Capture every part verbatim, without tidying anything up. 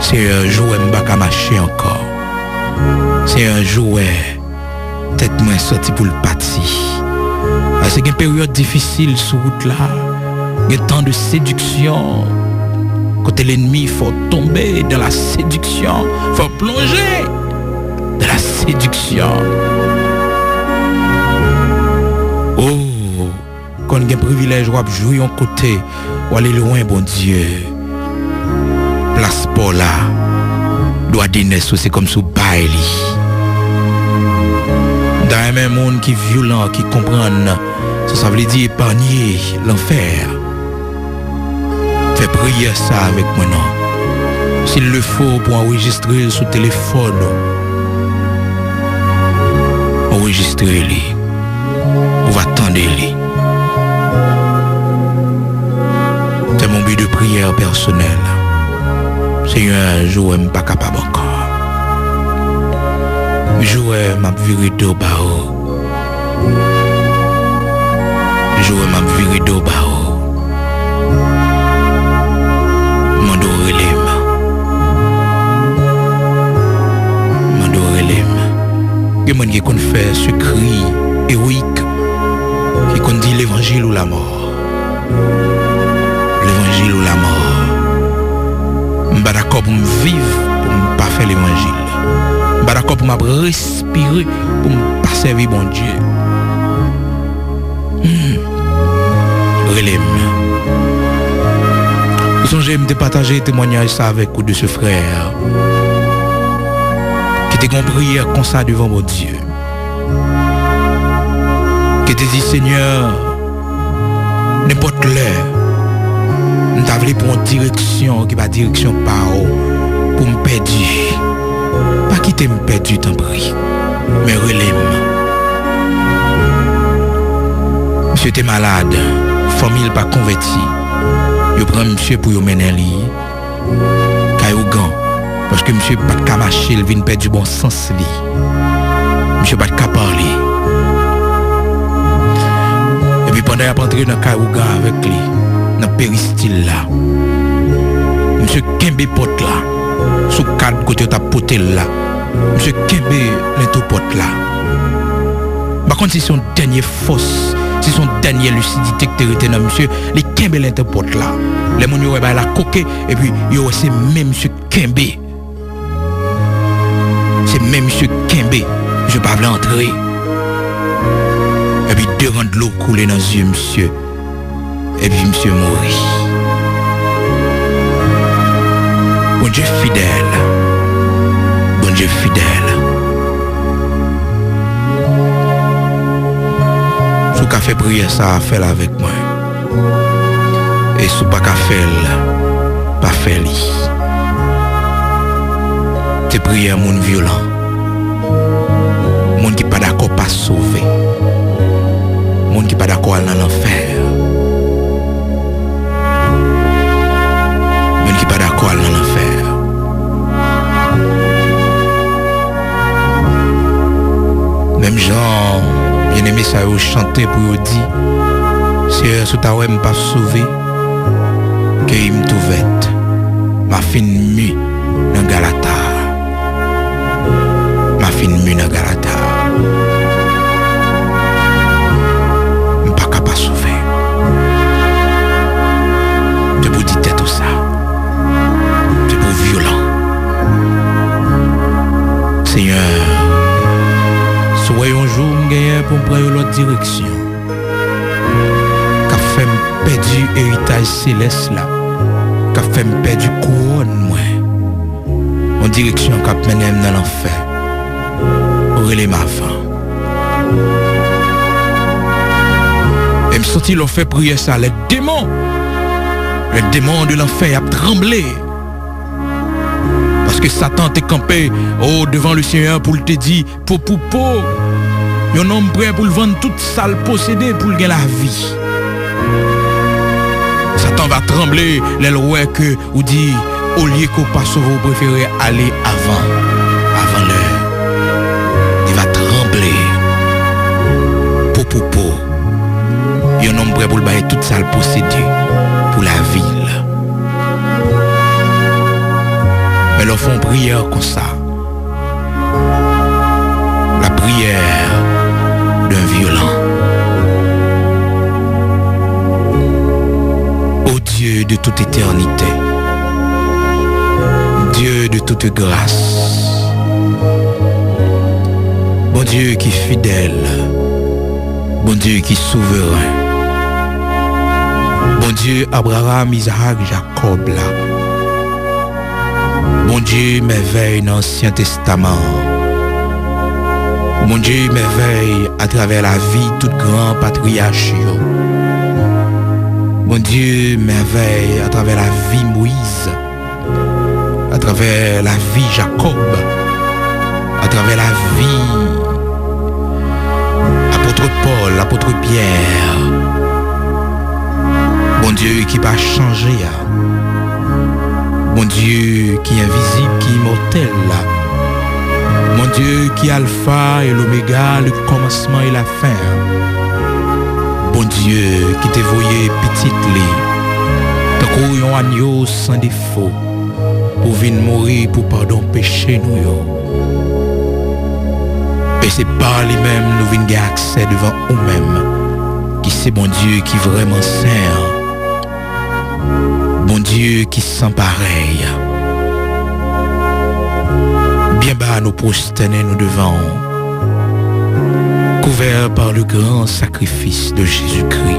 Senyè, jou wè m pa ka mache ankò. Senyè, jou wè tèt mwen santi pou l pati. Paske gen peryòd difisil sou wout la. Gen tan de séduction. Kote lènmi fè w tonbe dans la séduction. Fè w plonje dans la séduction. Oh, konn gen privilèj w ap jwi yon kote, w ale lwen Bondye. Plas pa w la, dwa de nès ou se kòmsi w bay li. M ta renmen moun ki vyolan, ki konprann sa sa vle di epanye lanfè. Fè priyè sa avèk mwen non. S'il le faut pou anrejistre l sou telefòn ou, anrejistre li. Ou va tande li. C'est mon but de prière personnel. Senyè, jou wè m pa kapab ankò. Jou wè m ap vire do ba ou. Jou wè m ap vire do ba ou. Mande w rele m. Mande w rele m. Gen moun ki konn fè sekri ewoyik, ki konn di levanjil ou lamò. Levanjil ou lamò. M pa dakò pou m viv pou m pa fè levanjil. M pa dakò pou m ap respire pou m pa sèvi Bondye. Hmm. Rele m. Ou sonje m te pataje temwanyaj sa avèk ou de se frè ki te gen yon priyè konsa devan Bondye. Ki te di, Senyè, nenpòt lè, m ta vle pran yon direksyon ki pa direksyon pa w pou m pèdi. Pa kite m pèdi, tanpri, men rele m. Misye te malad, fanmi l pa konvèti. Yo pran misye pou yo mennen li kay ougan, paske misye pa t ka mache, l vin pèdi bon sans li. Misye pa t ka pale. Epi pandan y ap antre nan kay ougan avèk li, nan peristil la, misye kenbe pòt la, sou kad kote yo t ap pote l la, misye kenbe lento pòt la. M pa konn si se yon dènye fòs, si se yon dènye lisidite ki te rete nan misye, li kenbe lento pòt la. Lè moun yo wè bagay la koke, epi yo wè se men misye kenbe. Se men misye kenbe. Misye pa vle antre. Epi de ran dlo koule nan zye misye. Epi misye mouri. Bondye fidèl. Bondye fidèl. Si w ka fè priyè sa a, fè l avèk mwen. E si w pa ka fè l, pa fè li. Se priyè moun vyolan. Moun ki pa dakò pa sove. Moun ki pa dakò al nan lanfè. Moun ki pa dakò al nan lanfè. Menm jan byeneme sa yo chante pou yo di, Seyè, si w ta wè m p ap sove, keyi m tou vèt. M a fin mi nan galata. M a fin mi nan galata. M pa ka pa sove. Se pou di tèt ou sa. Se pou vyolan. Senyè, si w wè yon jou m genyen pou m pran yon lòt direksyon, k ap fè m pèdi eritaj selès la, k ap fè m pèdi kouwòn mwen, yon direksyon k ap mennen m nan lanfè, rele m avan. E m santi lè w fè priyè sa, les démons, les démons de l'enfer ap tranble. Paske Satan te kanpe, o, devan le Senyè pou l te di, po pou po, yon nonm prè pou l vann tout sa l posede pou l gen lavi. Satan va tranble lè l wè ke ou di, olye ke w pa sove, w prefere ale avan, avan lè. Li va tranble. Po pou po. Yon nonm prè pou l bay tout sa l posede pou lavi l. Men Fè yon priyè konsa. La prière d'un violent. Ô Dieu de toute éternité, Dieu de toute grâce, Bondye ki fidèl, Bondye ki souveren, Bondye Abraram, Izak, Jakòb la, Bondye mèvèy nan Ansyen Testaman an. Bondye mèvèy atravè lavi tout gran patriyach yo. Bondye mèvèy atravè lavi Moyiz, atravè lavi Jakòb, atravè lavi apot Pòl, apot Pyè. Bondye ki pa chanje a. Bondye ki envizib, ki imòtèl la. Bondye ki Alfa e Lomega, le kòmansman e lafen an. Bondye ki te voye pitit li tankou yon anyo san defo pou vin mouri pou padon peche nou yo. E se pa li menm nou vin gen aksè devan ou menm, ki se Bondye ki vrèman sen an. Bondye ki san parèy. Byen ba nou pwostène nou devan ou, kouvè pa le gran sakrifis de Jezikri,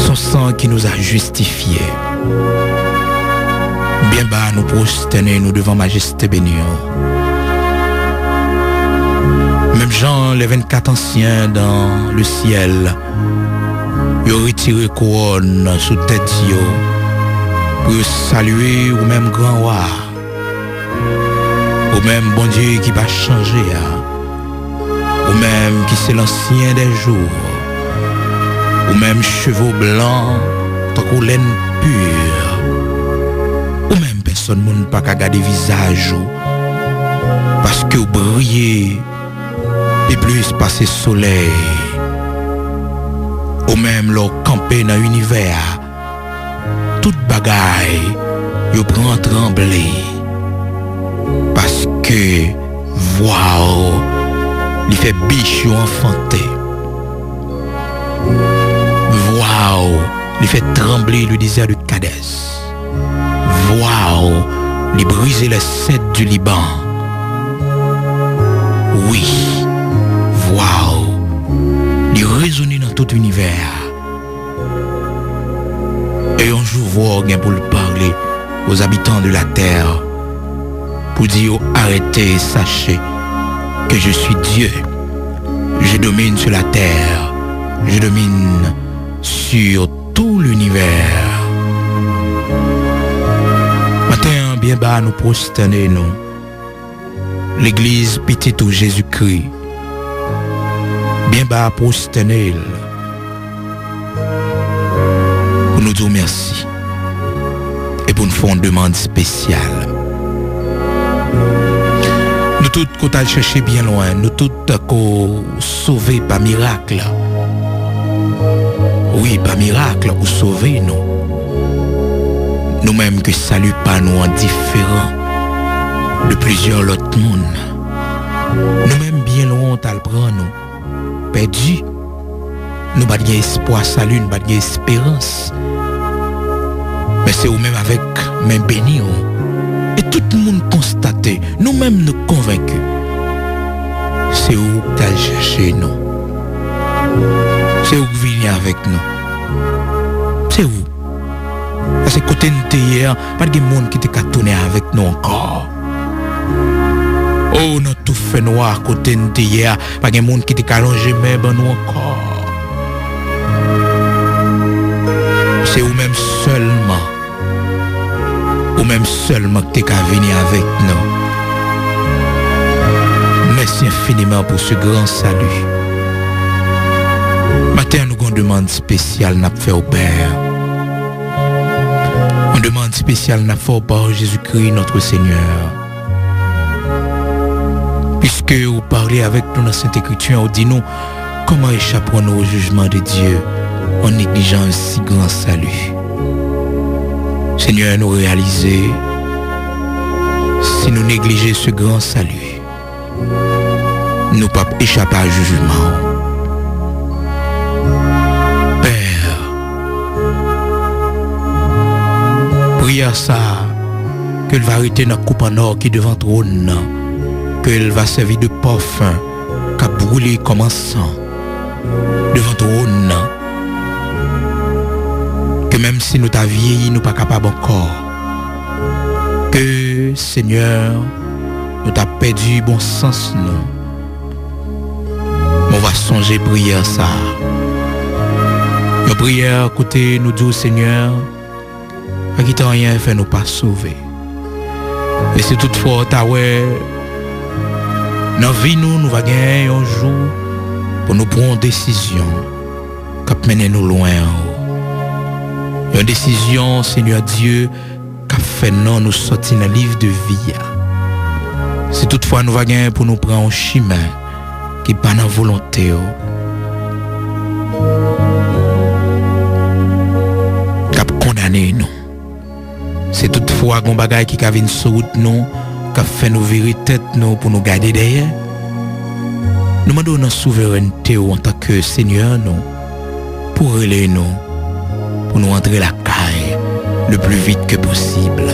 son san ki nou a jistifye. Byen ba nou pwostène nou devan majeste beni an. Menm jan le vennkat ansyen dan le syèl, yo retire kouwòn sou tèt yo pou yo salye ou menm gran wa, ou menm Bondye ki pa chanje a, ou menm ki se lansyen dè jou, ou menm cheve w blan tankou lenn pi, ou menm pèsonn moun pa ka gade vizaj ou, paske w briye pi plis pase solèy. Ou menm lè w kanpe nan inivè a, tout bagay yo pran tranble, paske vwa w li fè bich yo anfante. Vwa w li fè tranble le désert de Kadès. Vwa w li brize les cèdres du Liban. Wi, vwa w li rezone nan tout inivè a. E yon jou vwa w gen pou l pale aux habitants de la terre pou di yo arete e sache que je suis Dieu. Je domine sur la terre. Je domine sur tout l'univers. Maten an, byen ba nou pwostène nou. Legliz pitit ou Jezikri, byen ba pwostène l pou nou di w mèsi e pou n fè yon demann espesyal. Nou tout ko t al chèche byen lwen, nou tout ko sove pa mirak. Wi, pa mirak ou sove nou. Nou menm ke sali pa nou an diferan de plizyè lòt moun. Nou menm byen lwen w t al pran nou, pèdi. Nou pa t gen espwa sali, nou pa t gen esperans. Men se ou menm avèk men beni w. E tout moun konstate, nou menm nou konvenki. Se ou k t al chèche nou. Se ou k vini avèk nou. Se ou. Paske kote n te ye a, pa t gen moun ki te ka tounen avèk nou ankò. O, nan tou fènwa kote n te ye a, pa gen moun ki te ka lonje men ban nou ankò. Se ou menm sèlman. Ou menm sèlman ki te ka vini avèk nou. Mèsi enfiniman pou se gran sali. Maten an, nou gon demann espesyal n ap fè w, Pè. Yon demann espesyal n ap fè w pa Jezikri, notre Seigneur. Piske ou pale avèk nou nan Sent Ekriti an, ou di nou, comment échapperons-nous au jugement de Dieu en négligeant un si grand salut? Senyè, nou reyalize Si nou neglije ce grand salut, nou p ap echapé a jijman w. Pè, priyè sa a, ke l va rete nan koup an ò ki devan twòn nan, ke l va sèvi de pòfen k ap boule kòm ansan devan twòn nan, ke menm si nou ta vyeyi, nou pa kapab ankò, ke, Senyè, nou ta pèdi bon sans nou. Men w va sonje priyè sa a. Yon priyè kote nou di w, Senyè, pa kite anyen fè nou pa sove. E si toutfwa w ta wè nan vi nou, nou va genyen yon jou pou nou pran yon desizyon k ap mennen nou lwen w. Yon desizyon, Senyè Dye, k ap fè non nou sòti nan liv de vi a. Si toutfwa nou va genyen pou nou pran yon chimen ki pa nan volonte w, k ap kondane nou. Si toutfwa gon bagay ki ka vin sou wout nou, k ap fè nou vire tèt nou pou nou gade dèyè, nou mande w nan souverènte w antanke Senyè nou, pou w rele nou, pou nou antre lakay le plus vite que possible.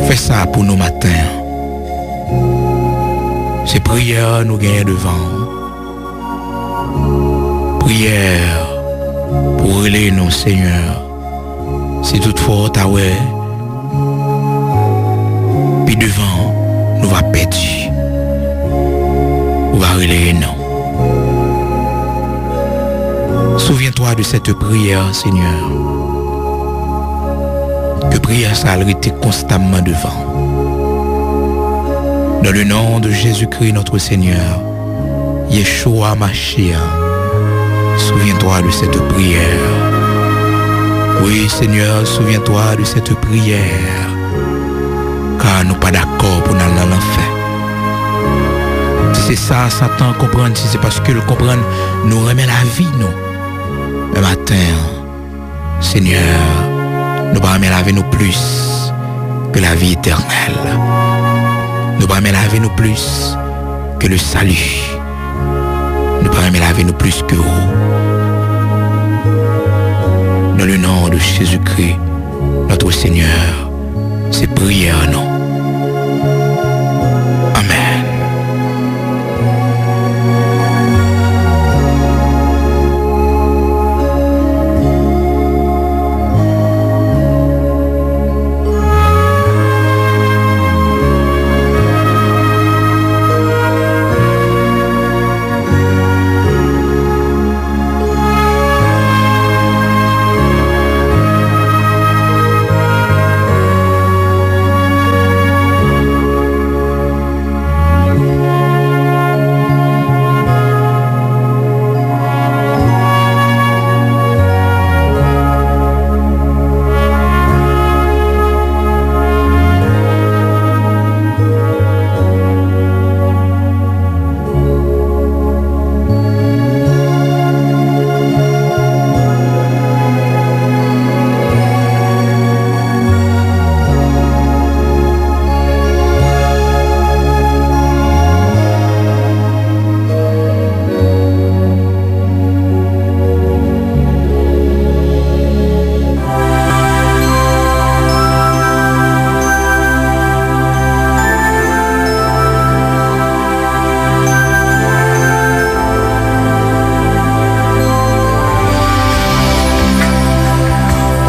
Fè sa pou nou maten an. Se priyè nou genyen devan w. Priyè pou w rele nou, Senyè. Si toutfwa w ta wè pi devan nou va pèdi, ou va rele non. Souviens-toi de cette prière, Seigneur. Ke priyè sa a rete konstamman devan. Dans le nom de Jésus-Christ, notre Seigneur, Yeshua Mashiach, souviens-toi de cette prière. Oui, Seigneur, souviens-toi de cette prière. Ka nou pa dakò pou n al nan lanfè. Si se sa Satan konprann, si se paske l konprann nou renmen lavi nou, men maten an, Senyè, nou pa renmen lavi nou plis ke lavi etènèl. Nou pa renmen lavi nou plis ke le salut. Nou pa renmen lavi nou plis ke ou. Dans le nom de Jésus-Christ, notre Seigneur, se priyè nou. Amèn.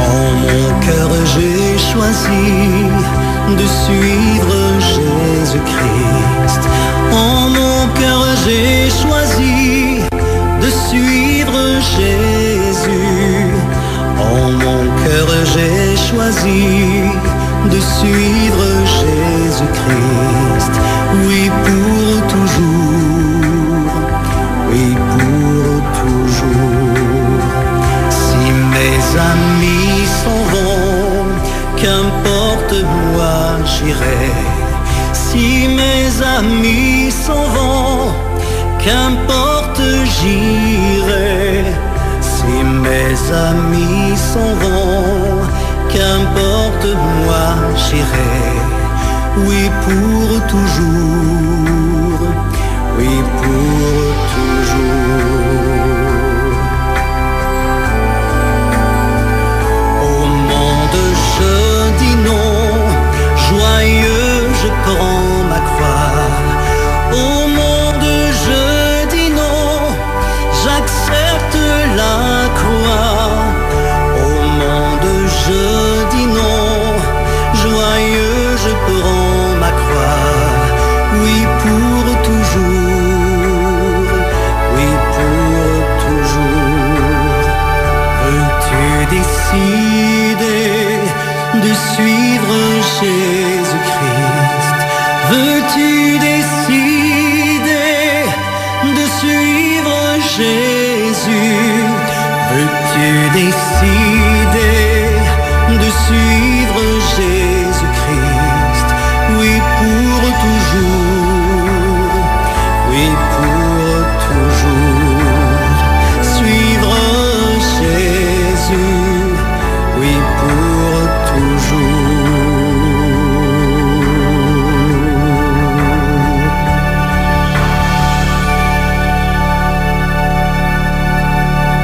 En mon cœur, j'ai choisi de suivre Jésus-Christ. En mon cœur, j'ai choisi de suivre Jésus. En mon cœur, j'ai choisi de suivre Jésus-Christ. Oui, pour toujours. Oui, pour toujours. Si mes amis s'en vont, qu'importe, moi j'irai. Si mes amis s'en vont, qu'importe, j'irai. Si mes amis s'en vont, qu'importe, moi J'irai, oui, pour toujours, oui, pour toujours. Au monde, je dis non, joyeux, je prends ma croix. Au monde, je dis non, j'accepte la croix. Au monde, je dis non, joyeux, je prends ma croix. Oui, pour toujours, oui, pour toujours. Veux-tu décider de suivre Jésus-Christ? Veux-tu décider de suivre Jésus? Veux-tu décider de suivre